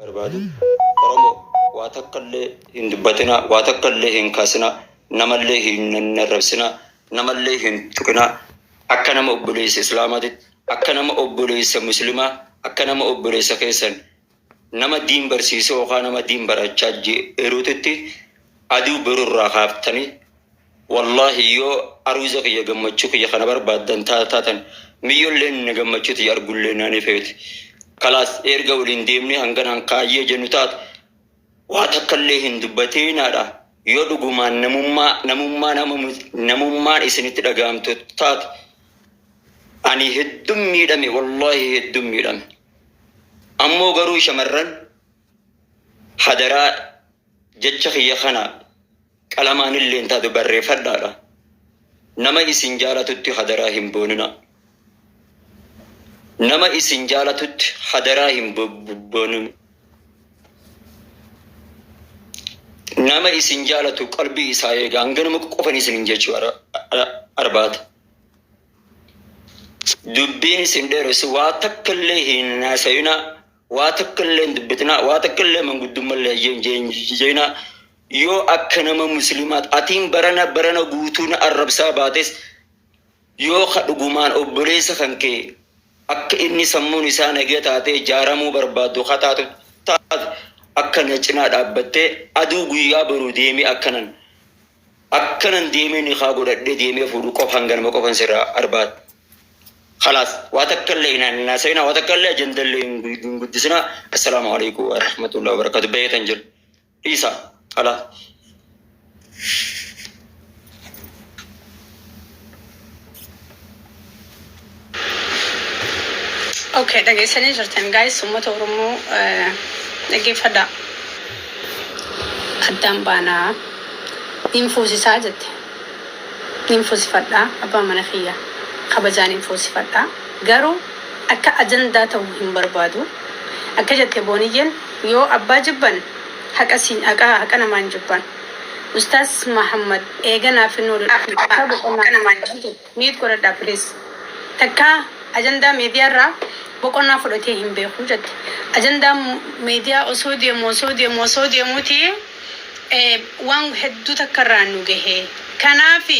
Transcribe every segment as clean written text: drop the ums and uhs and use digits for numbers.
Barbaadu Oromo waa takkallee hin dubbatinaa, waa takkallee hin kaasinaa, namallee hin arrabsinaa, namallee hin tuqinaa. Akka nama obboleessa Islaamaatitti, akka nama obboleessa Muslimaa, akka nama obboleessa keessan nama diin barsiisee yookaan nama diin barachaa jiruutitti aduu borurraa kaaftanii. Wallaahi yoo aruuza kiyya gammachuu kiyya kana barbaaddan taatan miyyolleen na gammachuu tiyya argullee na ni feeti. Kalaas erga waliin deemnee hanganaan kaayyee jennu taate waa takkallee hin dubbateenaadha. Yoo dhugumaan namummaa namummaa nama namummaan isinitti dhaga'amtu taate ani hedduun miidhame, wallaahi hedduun miidhame. Ammoo garuu shamarran hadaraa jecha kiyya kana qalamaan illeen taatu barreeffadhaadha. Nama isin jaalatutti hadaraa hin booninaa. Nama isin jaalatutti hadaraa hin boonin. Nama isin jaalatu qalbii isaa eega. Hanganuma qofan isin jechuu arbaata. Dubbiin isin dheeressu waa takka illee hin haasayinaa. Waa takka illee hin dubbatinaa. Waa takka illee manguddummallee hin jeenaa. Yoo akka nama muslimaat atiin barana barana guutuu na arrabsaa baates, yoo ka dhugumaan obboleessa kan kee akka inni sammuun isaa nagee taatee jaaramuu barbaaddu ka taatu taate, akka na cinaa dhaabbattee aduu guyyaa boruu deemee akkanan deemee nikaa godhadhee deemee fuudhu qofa, hanganuma qofan sirraa arbaad. Khalaas, waa takka illee hin haasa'inaa, waa takka illee ajanda illee hin guddisinaa. Assalaamu alaikum wa rahmatullahi wa barakatuh. Beetan jiru. Dhiisa. Khalaas. Okay, dhageessanii jirtan guys, uummata Oromoo dhaggeeffadhaa. Addaan baanaa. Nin fuusisaa jette. Nin fuusifadhaa abbaa mana kiyya. Kabajaa nin fuusifadhaa. Garuu akka ajandaa ta'u hin barbaadu. Akka jette Booniyyeen, yoo abbaa jibban haqa siin haqa haqa namaan jibban. Ustaaz Mahammad eega naaf hin oolu takkaa boqonnaa jette. Mute godhadhaa please. Takkaa ajandaa media irraa boqonnaa fudhatee hin beeku jette. Ajandaa media osoo deemu osoo deemu osoo deemuuti waan hedduu takka irraan nu gahe. Kanaafi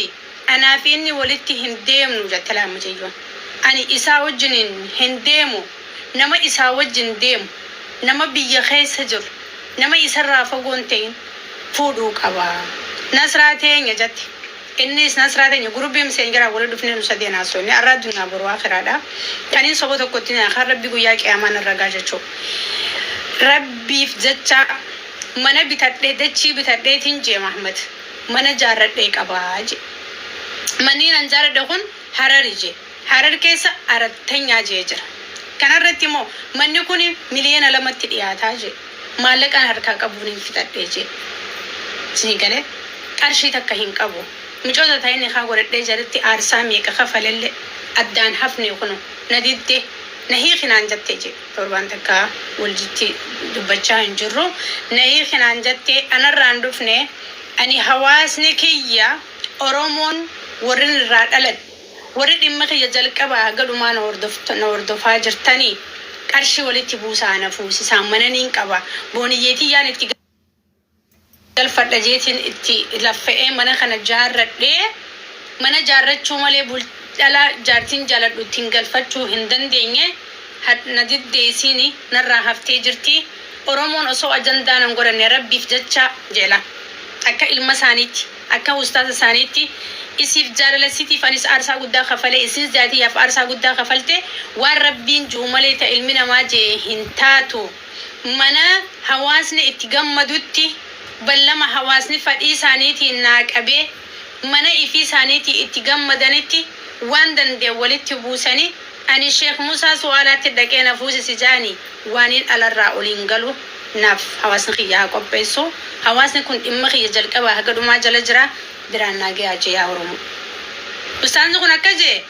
anaa fi inni walitti hin deemnu jette laa mucayyoon. Ani isaa wajjiniin hin deemu, nama isaa wajjin deemu, nama biyya keessa jiru, nama isarraa fagoo hin ta'in fuudhuu qaba. Nasraa teenya jette. Innis Nasraa teenya group messenger wali dhufnee nu sadeen haasofne arraa addunyaa boru akhiraadha. Kanin soba tokkotti hin kan Rabbi guyyaa qiyaamaa narra gaa jechuu. Rabbiif jecha mana bitadhee dachii bitadheetiin jee Mahmad mana jaarradhee qabaa jee. Manni nan jaaradhe kun Harari jee. Harar keessa arattanyaa jee jira. Kanarratti immoo manni kun miliyoona 2tti dhiyaataa jee. Maallaqaan harkaa qabuun hin fixadhee jee. Isinii galee? Qarshii takka hin qabu. Micoota ta'e nikaa godhadhee jalatti aarsaa meeqa kafalelle addaan hafne, kuno na didde, na hiiki naan jatte jee. Torbaan takka walitti dubbachaa hin jirru. Na hiiki naan jatte, anarraan dhufne, ani hawaasni kiyya Oromoon warrin irraa dhaladhe, warri dhimma kiyya jalqabaa haga dhumaa na hordofaa jirtanii qarshii walitti buusaa na fuusisaa, mana niin qaba, booniyyee tiyyaan itti galfadha jeetiin itti laffa'ee mana kana jaarradhee, mana jaarrachuu malee dhala jaartiin jaaladhu ittiin galfachuu hin dandeenye, na diddee, isiin narraa haftee jirti. Oromoon osoo ajandaa nan godhanne Rabbiif jecha jeela akka ilma isaaniitti, akka ustaaza isaaniitti, isiif jaalala isiitiif anis aarsaa guddaa kafalee, isinis jaalala tiyyaaf aarsaa guddaa kafalte, waan Rabbiin ju'u malee ta ilmi namaa je'e hin taatu. Mana hawaasni itti gammadutti ballama hawaasni fadhii isaaniitiin naa qabee mana ifii isaaniitii itti gammadanitti waan danda'e walitti buusanii ani Sheekh Musaa Su'aalaatti dhaqee na fuusisi ja'anii waaniin alarraa oliin galu naaf hawaasni kiyya haa qopheessu. Hawaasni kun dhimma kiyya jalqabaa haga dhumaa jala jira. Biraan naa gayaa jee yaa Oromoo. Ustaazni kun akka jee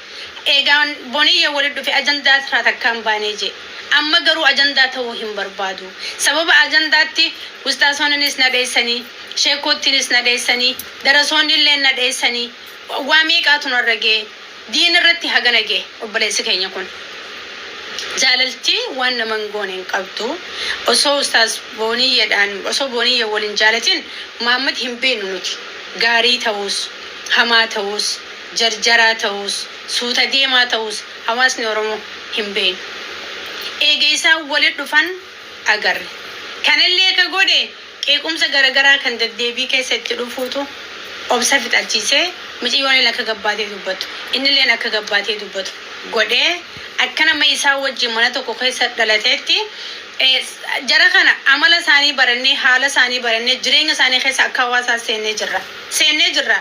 eegaan Boniyye wali dhufe ajandaa irraa takkaa hin baanee jee. Amma garuu ajandaa ta'uu hin barbaadu. Sababa ajandaatti ustaasoninis na dheessanii, sheekkoottiinis na dheessanii, darasoonnilleen na dheessanii, waa meeqaatu narra gahe. Diin irratti hagana gahe obboleessi keenya kun. Jaalalti waan nama hin goone hin qabdu. Osoo Ustaaz Booniyyeedhaan osoo Booniyye wal hin jaalatin Muhammad hin beeknu nuti. Gaarii ta'uus, hamaa ta'uus, jarjaraa ta'uus, suuta deemaa ta'uus hawaasni Oromoo hin beeknu. Eega isaan walitti dhufan agarre. Kanallee ka godhe qeequmsa garagaraa kan deddeebii keessa itti dhufuutu obsa fixachiisee miciyyoonilleen akka gabbaatee dubbattu, innilleen akka gabbaatee dubbatu godhee akka nama isaan wajjin mana tokko keessa dhalateetti jara kana amala isaanii barannee, haala isaanii barannee, jireenya isaanii keessa akka hawaasaa seennee jirra. Seennee jirra.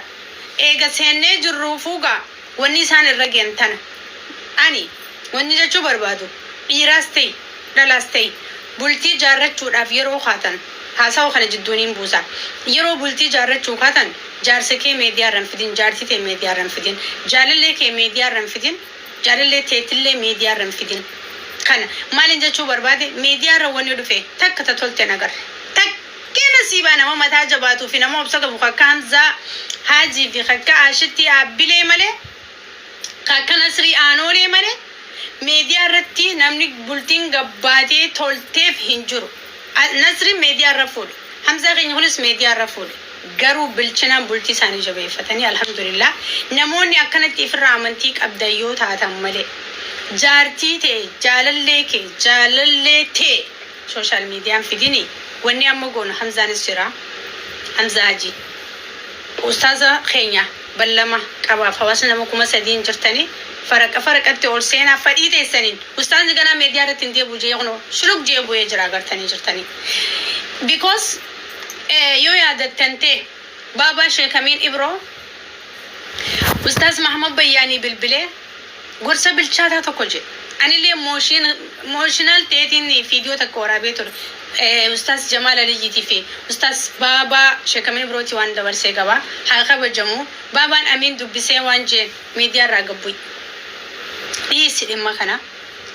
Eega seennee jirruufuu gaa wanni isaan irra ge'an tana. Ani wanni jechuu barbaadu dhiiraas ta'i dhalaas ta'i bultii jaarrachuudhaaf yeroo kaatan haasawa kana jidduuniin buusa. Yeroo bultii jaarrachuu kaatan jaarsa kee meediyaa irra hin fidin, jaartii tee meediyaa irra hin fidin, jaalallee kee meediyaa irra hin fidin, jaalallee teetillee meediyaa irra hin fidin. Kana maalin jechuu barbaade meediyaa irra wanni dhufe takka ta tolte hin agarre. Takkee nasiibaa nama mataa jabaatuu fi nama obsa qabu ka akka Hamzaa Haajii fi ka akka Aashittii Aabbilee malee Ka akka Nasrii Aanoolee malee media irratti namni bultiin gabbaatee tolteef hin jiru. Nasriin media irra fuudhe. Hamzaa keenya kunis media irra fuudhe. Garuu bilchinaan bultii isaanii jabeeffatanii alhamdulillah. Namoonni akkanatti ifirraa amantii qabdan yoo taatan malee jaartii tee jaalallee kee jaalallee tee social median fidini wanni amma goonu Hamzaanis jira. Hamzaa Hajii. Ustaaza keenya ballama qabaaf hawaasni nama 3000n jirtanii faraqa faraqatti ol seenaa fadhii teessaniin ustaazni ganaa media irratti hin deebi'u jee kunoo shuluk jee bu'ee jira agartanii jirtanii because yoo yaadattan ta'e baabaa sheek Amiin Ibroo ustaaz Mahamad Bayyaanii bilbilee gorsa bilchaataa tokko jedhe. Anillee mooshinal ta'eetiin fiidiyoo takka waraabee ture. Ustaaz Jamaal Aliyyiitii fi Ustaaz Baabaa Sheek Amiin Ibrooti waan dabarsee qaba. Haa kabajamu. Baabaan Amiin dubbisee waan jeen miidiyaa irraa gad bu'i. Dhiisi dhimma kana.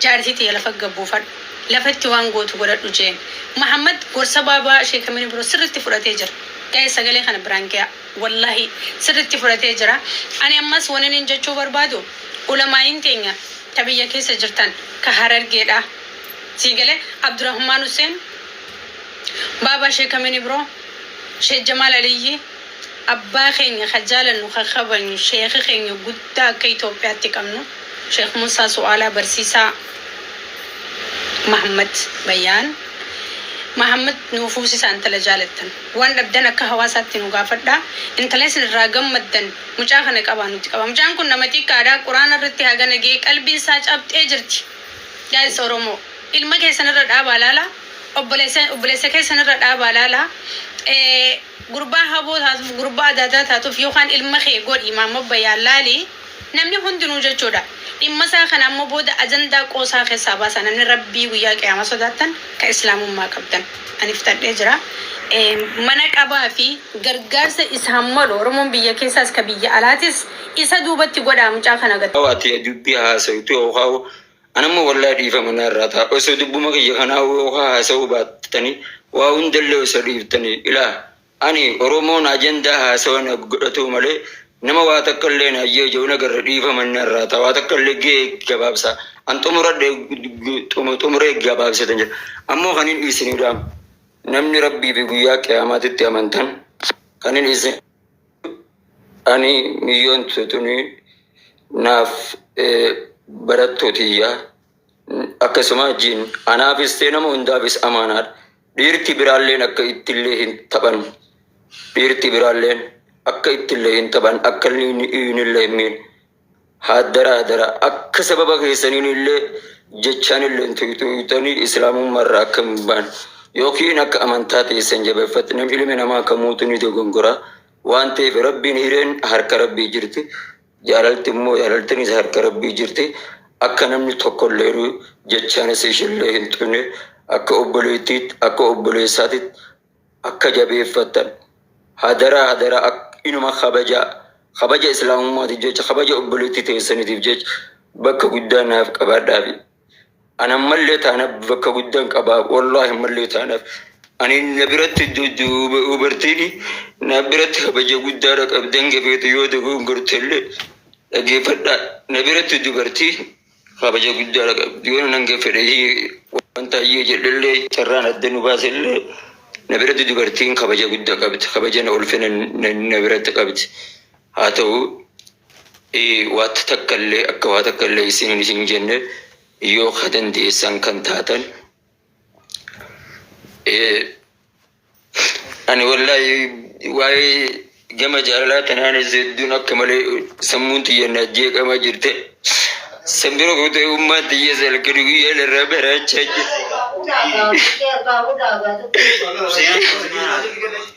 Jaartii tiyya lafa gad buufadhu. Lafatti waan gootu godhadhu jeen. Mahammad gorsa Baabaa Sheek Amiin Ibroo sirritti fudhatee jira. Guys sagalee kana biraan gayaa. Wallahi sirritti fudhatee jira. Ani ammas waninin jechuu barbaadu ulamaa'iin teenya ta biyya keessa jirtan ka Harargeedha sii galee Abdurahmaan Husseen Baabaa Sheek Amin Ibroo Sheek Jamaal Aliyyi abbaa keenya ka jaalannu ka kabajnu sheekhi keenya guddaa akka Itoophiyaatti qabnu Sheek Muusaa Su'aalaa barsiisaa Mahammad Bayyaan Mahammad nuu fuusisaa intala jaalattan. Waan dhabdan akka hawaasaatti nu gaafadhaa. Intala isin irraa gammaddan mucaa kana qabaa nutti qabaa. Mucaan kun nama xiqqaadha. Quraana irratti hagana ga'ee qalbiin isaa cabxee jirti. Guys Oromoo ilma keessan irra dhaabaa laalaa. Obboleessa obboleessa keessan irra dhaabaa laalaa. Gurbaa haboo taatuuf gurbaa adaadaa taatuuf yookaan ilma kee godhi Maammoo Bayyaan laali. Namni hundinuu jechuudha. Dhimma isaa kana amma booda ajandaa qoosaa keessaa baasaa. Namni Rabbii guyyaa qiyaamaa sodaattan ka islaamummaa qabdan. Ani fixadhee jira. Mana qabaa fi gargaarsa isaan malu Oromoon biyya keessaas ka biyya alaatis isa duubatti godhaa mucaa kana gad. Ati dubbii haasawtu yookaan anamma wallahi dhiifama narraa ta'a osoo dubbuma kiyya kanaa yookaan haasawuu baattanii waa hundallee osoo dhiiftanii ilaa Ani Oromoon ajandaa haasawa na godhatuu malee nama waa takka illee na ayyee jedhu nagarra dhiifama narraa ta'a waa takka illee gee gabaabsa an xumuradhe xumuree gabaabsatan jedha ammoo kanin isinii dhaamu namni rabbii fi guyyaa qiyaamaatitti amantan kanin isin ani miyyoon tutuni naaf barattuu tiyya Akkasuma jiin anaafis ta'e nama hundaafis amaanaadha. Dhiirti biraalleen akka ittillee hin taphanne. Dhiirti biraalleen akka ittillee hin taphanne akka inni illee hin miine. Haadara haadara akka sababa keessaniin illee jechaan illee tuyxanii islaamummaarraa akka hin baane yookiin akka amantaa teessan jabeeffatte namni ilmi namaa kamuutu ni dogongora waan ta'eef rabbiin hireen harka rabbii jirti. Jaalalti immoo jaalaltinis harka rabbii jirti. Akka namni tokkollee jechaanis ishillee hin tuqne akka obboleettiitti akka obboleessaatitti akka jabeeffattan hadaraa hadaraa inuma kabajaa kabaja islaamummaatiif jecha kabaja obboleettii teessaniitiif jecha bakka guddaa naaf qabaadhaafi. An ammallee taanaaf bakka guddaan qabaa wallaahi ammallee taanaaf ani na biratti dubartiin na biratti kabaja guddaadha qabdan gafeetu yoo dogongortellee dhageeffadhaa na biratti dubartii Kabaja guddaadha qabdi. Yoo nan fedhe wanta iyyee jedhellee carraan adda nu baasellee na biratti dubartiin kabaja guddaa qabdi. Kabaja na ulfina na biratti qabdi. Haa ta'u waa takkallee akka waa takkallee isin isin jenne yoo ka dandeessan kan taatan Ani wallaahi waa'ee gama jaalalaa tanaanis hedduun akka malee sammuun tiyya na jeeqamaa jirte. San bira kutee ummaan tiyya halkanii guyyaa narraa baraachaa jirti.